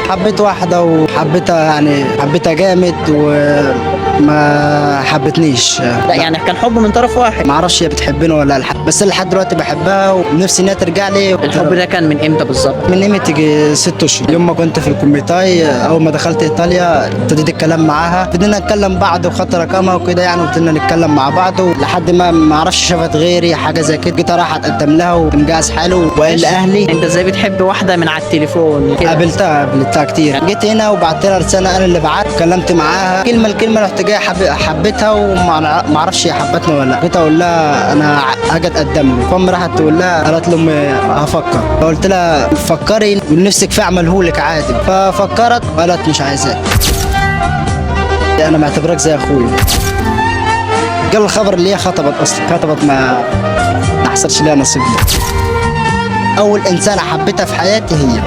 حبيت واحدة وحبيتها، يعني حبيتها جامد وما حبتنيش. لا يعني كان حب من طرف واحد. ما اعرفش هي بتحبني ولا لا، بس لحد دلوقتي بحبها ونفسي انها ترجع لي. الحب ده كان من امتى بالظبط؟ من قيمة يجي 6 اشهر، يوم ما كنت في الكوميتاي. اول ما دخلت ايطاليا ابتديت الكلام معاها، ابتدينا نتكلم بعض وخدت رقمها وكده يعني، وابتدينا نتكلم مع بعض لحد ما اعرفش شافت غيري حاجة زي كده. جيت راح اتقدم لها ومجهز حاله وقال لاهلي. انت ازاي بتحب واحدة من على التليفون كده؟ قابلتها كتير، جيت هنا وبعت لها رسالة، انا اللي بعت، كلمت معاها كلمة الكلمه، رحت جاي حبيتها وما اعرفش هي حبتني ولا لا. جيت اقول لها انا هاجي اتقدم لك، فامي راحت تقول لها، قالت لامي هفكر، فقلت لها فكري ونفسك في اعمله لك عادي، ففكرت قالت مش عايزاه. انا معتبرك زي اخويا. قال الخبر اللي هي خطبت، اصلا خطبت، ما حصلش لها نصيب. اول انسانه حبيتها في حياتي هي.